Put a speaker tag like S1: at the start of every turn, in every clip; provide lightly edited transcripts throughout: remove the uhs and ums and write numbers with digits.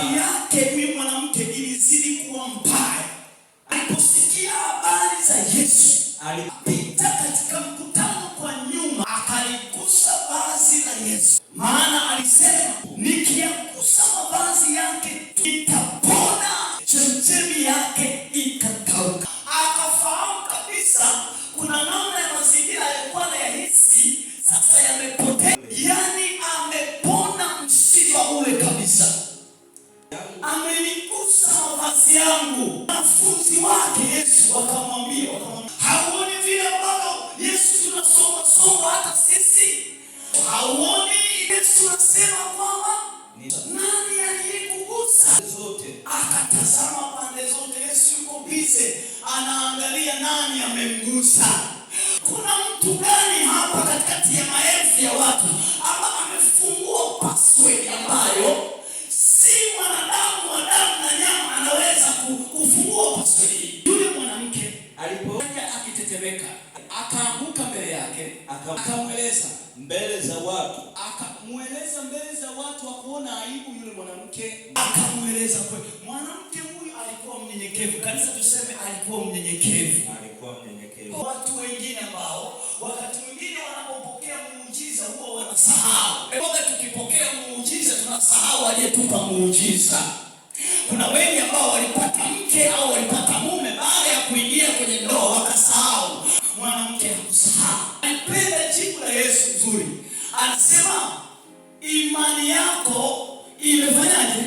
S1: Hali yake huyu mwanamke ilizidi kuwa mbaya. Aliposikia habari za Yesu, alipita katika mkutano kwa nyuma, akaligusa vazi la Yesu, maana alisema, nikiyagusa mavazi yake nitapona. Chemchemi yake ikakauka. Akafahamu kabisa kuna namna ya mazingira alikuwa anayahisi sasa yamepotea, yaani amepona msiba ule kabisa. Ameligusa mavazi yangu. Wanafunzi wake Yesu wakamwambia, hauoni vile ambavyo Yesu tunasoma soma hata sisi? Hauoni Yesu anasema kwamba nani aliyekugusa? Akatazama pande zote, Yesu yuko bize, anaangalia nani amemgusa. Kuna mtu gani hapa katikati ya maelfu ya watu ama amefungua password ambayo si mwanadamu wa damu na nyama anaweza kufungua password hii? Yule mwanamke
S2: alipokuja
S1: akitetemeka, akaanguka mbele yake, akamweleza
S2: mbele za watu,
S1: akamweleza mbele za watu, hakuona aibu yule mwanamke, akamweleza kweli. Mwanamke huyu alikuwa mnyenyekevu. Kanisa tuseme alikuwa mnyenyekevu.
S2: Alikuwa mnyenyekevu.
S1: Watu wengine ambao wakati mwingine wanapopokea muujiza huwa wanasahau. Wakati tukipokea muujiza tunasahau aliyetupa muujiza. Kuna wengi ambao walipata mke au walipata mume, baada ya kuingia kwenye ndoa wakasahau. Mwanamke hakusahau. Alipenda jibu la Yesu nzuri. Anasema imani yako imefanyaje?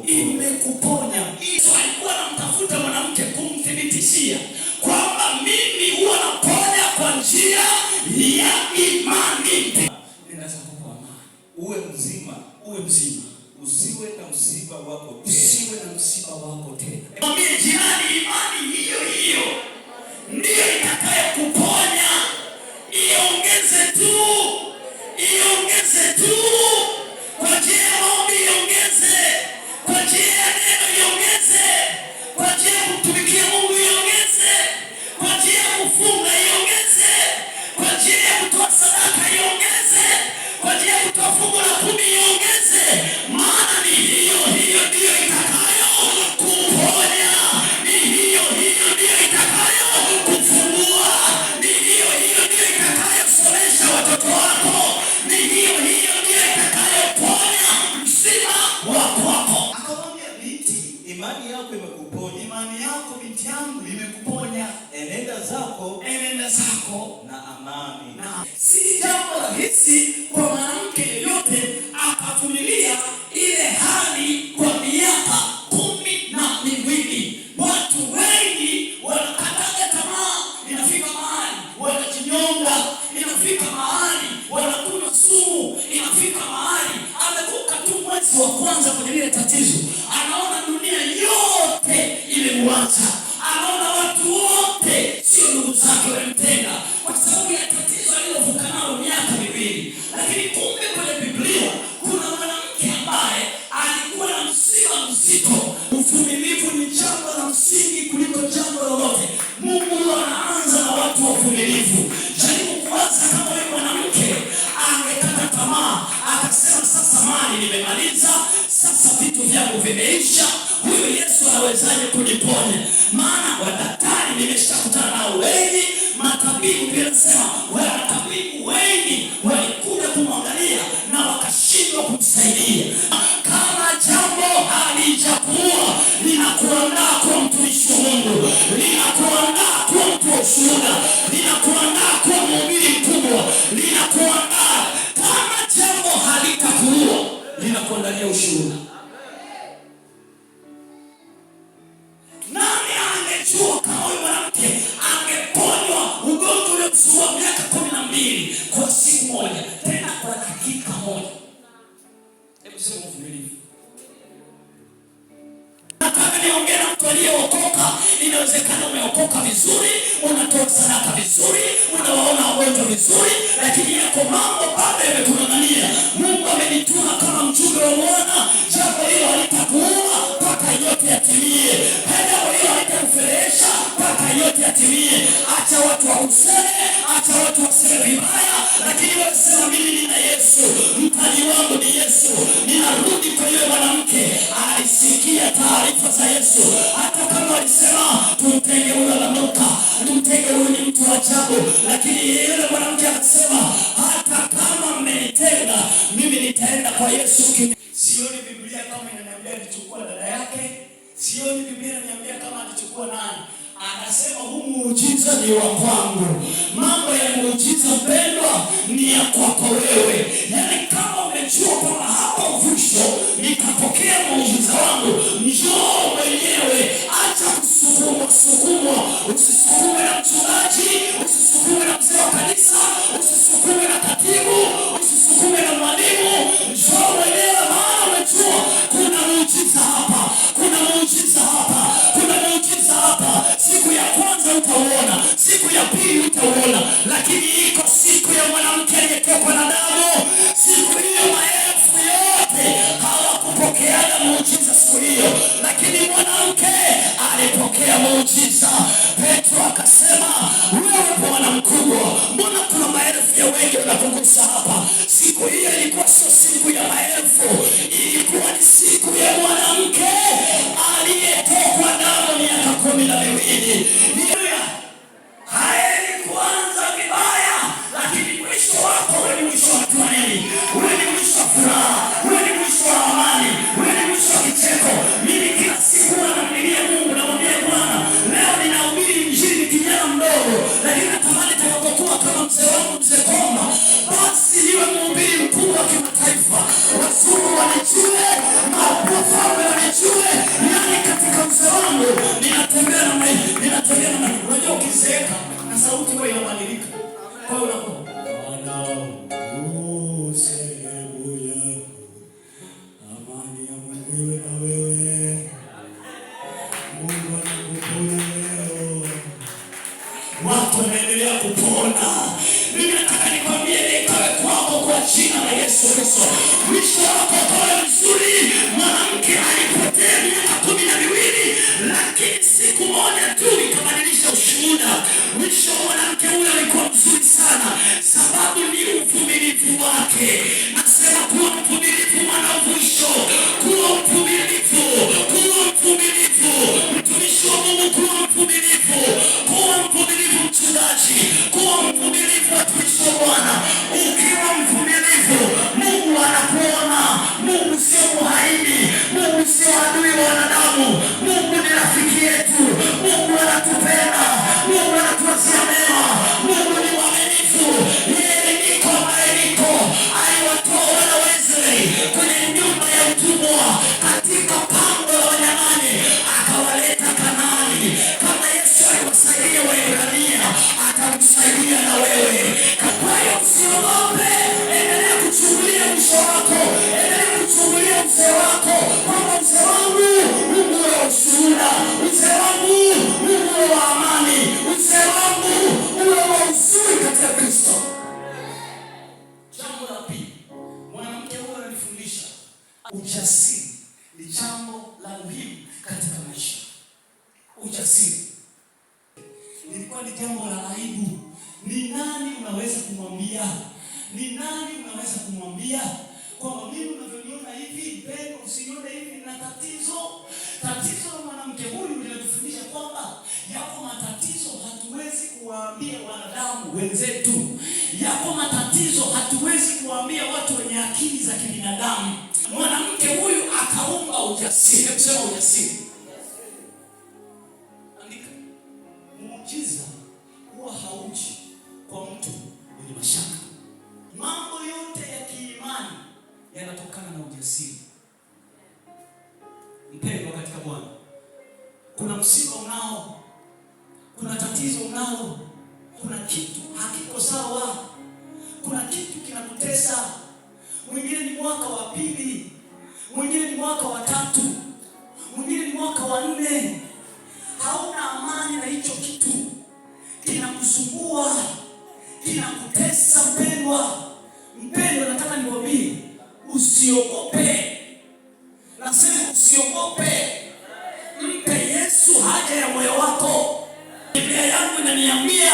S1: Imekuponya. Yesu alikuwa anamtafuta mwanamke kumthibitishia kwamba mimi huwa naponya kwa njia ya imani. Nenda zako kwa amani.
S2: Uwe mzima,
S1: Uwe mzima.
S2: Usiwe na msiba wako tena.
S1: Usiwe na msiba wako tena. Mwambie jirani, imani hiyo hiyo ndiyo itakayokuponya. Iongeze tu, iongeze tu kwa njia ya maombi, iongeze kwa njia ya neno, iongeze kwa njia ya kumtumikia Mungu, iongeze kwa njia ya kufunga, iongeze kwa njia ya kutoa sadaka, iongeze kwa njia ya kutoa fungu la 10, iongeze. Maana ni hiyo hiyo ndiyo itakayo kuponya, ni hiyo hiyo ndiyo itakayo kufungua, ni hiyo hiyo ndiyo itakayosomesha watoto wako, ni hiyo hiyo ndiyo itakayoponya msiba wa kwako. Akamwambia, binti,
S2: imani yako imekuponya.
S1: Imani yako binti yangu imekuponya.
S2: Enenda zako,
S1: enenda zako
S2: na amani.
S1: Na si jambo rahisi kwa mwanamke yeyote akavumilia ile hali kwa miaka 12. Watu wengi wanakataga tamaa, inafika mahali wanajinyonga, inafika mahali wanakunywa sumu, inafika mahali amevuka tu mwezi wa kwanza kwenye lile tatizo, anaona dunia yote imemwacha, anaona watu wote sio ndugu zake wamemtenga kwa sababu ya tatizo alilovuka nalo miaka 2. Lakini kumbe kwenye Biblia kuna mwanamke ambaye alikuwa na msiba mzito. Uvumilivu ni jambo la msingi kuliko jambo lolote. Mungu anaanza na watu wavumilivu. Jaribu kuanza kama yule mwanamke angekata tamaa akasema, sasa mali nimemaliza, sasa vitu vyangu vimeisha, huyu Yesu anawezaje kuniponya? Maana wadaktari nimeshakutana nao wengi, matabibu pia nasema matabibu wengi walikuja kumwangalia na wakashindwa kumsaidia. Kama jambo halijakuwa linakuandaa kuwa mtumishi wa Mungu, linakuandaa kuwa mtu wa ushuhuda, linakuandaa kuwa mhubiri mkubwa, linakuandaa. Kama jambo halitakuua, linakuandalia ushuhuda. Nani angejua kama huyu mwanamke angeponywa ugonjwa uliomsumbua miaka 12 kwa siku moja, tena kwa dakika moja? Hebu sema uvumilivu. Nataka niongee na mtu aliyeokoka. Inawezekana umeokoka vizuri, unatoa sadaka vizuri, unawaona wagonjwa vizuri, lakini yako mambo bado yamekung'ang'ania. Mungu amenituma kama mjumbe wa Bwana, jambo hilo halitakuua mpaka yote yatimie. Jambo hilo halitakufelesha mpaka yote yatimie. Acha watu wakuseme, acha watu waseme vibaya, lakini wewe sema mimi nina Yesu, mtaji wangu ni Yesu. Ninarudi kwa yule mwanamke. za Yesu, hata kama walisema tumtenge huyo ananuka, tumtenge huyu ni mtu wa ajabu, lakini yule mwanamke akasema, hata kama mmenitenga, mimi nitaenda kwa Yesu. Sioni Biblia kama inaniambia alichukua dada yake, sioni Biblia inaniambia kama alichukua nani. Akasema huu muujiza ni wa kwangu. Mambo ya muujiza mpendwa, ni ya kwako wewe. Yaani kama umejua kwamba hapa Uvusho nikapokea muujiza wangu, njoo mwenyewe, acha kusukumwa sukumwa. Usisukumwe na mchungaji, usisukumwe na mzee wa kanisa, usisukumwe na katibu, usisukumwe na mwalimu. Njoo mwenyewe, maana umejua kuna muujiza hapa, kuna muujiza hapa, kuna muujiza hapa. Siku ya kwanza utauona, siku ya pili utauona, lakini iko siku ya mwanamke aliyetokwa na damu. Siku hiyo maelfu yote hawakupokeaga muujiza siku hiyo, lakini mwanamke alipokea muujiza. Petro akasema, wewe Bwana mkubwa, mbona kuna maelfu ya wengi wanakugusa hapa? Siku hiyo ilikuwa sio siku ya maelfu, ilikuwa ni siku ya mwanamke aliyetokwa damu miaka 12. Heri kuanza vibaya, lakini mwisho wako uwe ni mwisho wa matumaini, uwe ni mwisho wa furaha, uwe ni mwisho wa amani, uwe ni mwisho wa kicheko. Mimi kila siku huwa namlilia Mungu, namwambia Bwana, leo ninahubiri Injili, kijana mdogo, lakini natamani nitakapokuwa kama mzee wangu mzee Komba, basi niwe mhubiri mkuu wa kimataifa, wazungu wanijue, wafalme wanijue. Yani katika uzee wangu ninatembea namna hii, ninatembea namna hii. Unajua ukizeeka na sauti huwa inabadilika, kwa hiyo unakuwa sehemu yako, amani ya Mungu iwe na wewe. Mungu anakuponya leo, watu wanaendelea kupona. Mimi nataka nikwambie, nikawe kwako kwa jina la Yesu Kristo, mwisho wako ukawe mzuri. Mwanamke alipotea miaka 12, lakini siku moja tu ikabadilisha ushuhuda. Mwisho wa mwanamke huyo alikuwa mzuri sana, sababu ni uvumilivu wake. Nasema kuwa mvumilivu, mwana Uvusho, kuwa mvumilivu, kuwa mvumilivu, mtumishi wa Mungu, kuwa mvumilivu, kuwa mvumilivu, mchungaji, kuwa mvumilivu, watumishi wa Bwana. Ukiwa mvumilivu, Mungu anakuona. Mungu sio muhaini, Mungu sio adui wa wanadamu. Mungu ni rafiki yetu, Mungu anatupenda, Mungu anatuwazia mema, Mungu ni mwaminifu. Yeye ni niko ambaye niko, aliwatoa wana wa Israeli kwenye nyumba ya utumwa katika pango la wanyang'anyi, akawaleta Kanaani. Kama Yesu aliwasaidia Waebrania, atakusaidia na wewe. Kwa hiyo usiogope, endelea kuchungulia mwisho wako, endelea kuchungulia uzee wako, kwamba uzee wangu Mungu wa ushuhuda, uzee wangu Mungu wa amani, uzee wangu uwe wa uzuri katika Kristo. Jambo la pili, mwanamke huyo ananifundisha ujasiri ni jambo la muhimu katika maisha. Ujasiri ilikuwa ni jambo la aibu. Ni nani unaweza kumwambia? Ni nani unaweza kumwambia kwamba mimi unavyoniona hivi, mpendwa, usinione hivi, nina tatizo. Tatizo la mwanamke huyu linatufundisha kwamba yako matatizo hatuwezi kuwaambia wanadamu wenzetu, yako matatizo hatuwezi kuwaambia watu wenye akili za kibinadamu. Mwanamke huyu akaumba ujasiri. Hebu sema ujasiri. Andika, muujiza huwa hauji kwa mtu mwenye mashaka. Mambo yote ya kiimani yanatokana na ujasiri. Mpendwa katika Bwana, kuna msiba unao, kuna tatizo unalo, kuna kitu hakiko sawa, kuna kitu kinakutesa. Mwingine ni mwaka wa pili, mwingine ni mwaka wa tatu, mwingine ni mwaka wa nne, hauna amani na hicho kitu kinakusumbua, kinakutesa. Mpendwa, mpendwa, nataka nikwambie usiogope. Nasema usiogope, mpe Yesu haja ya moyo wako. Biblia yangu inaniambia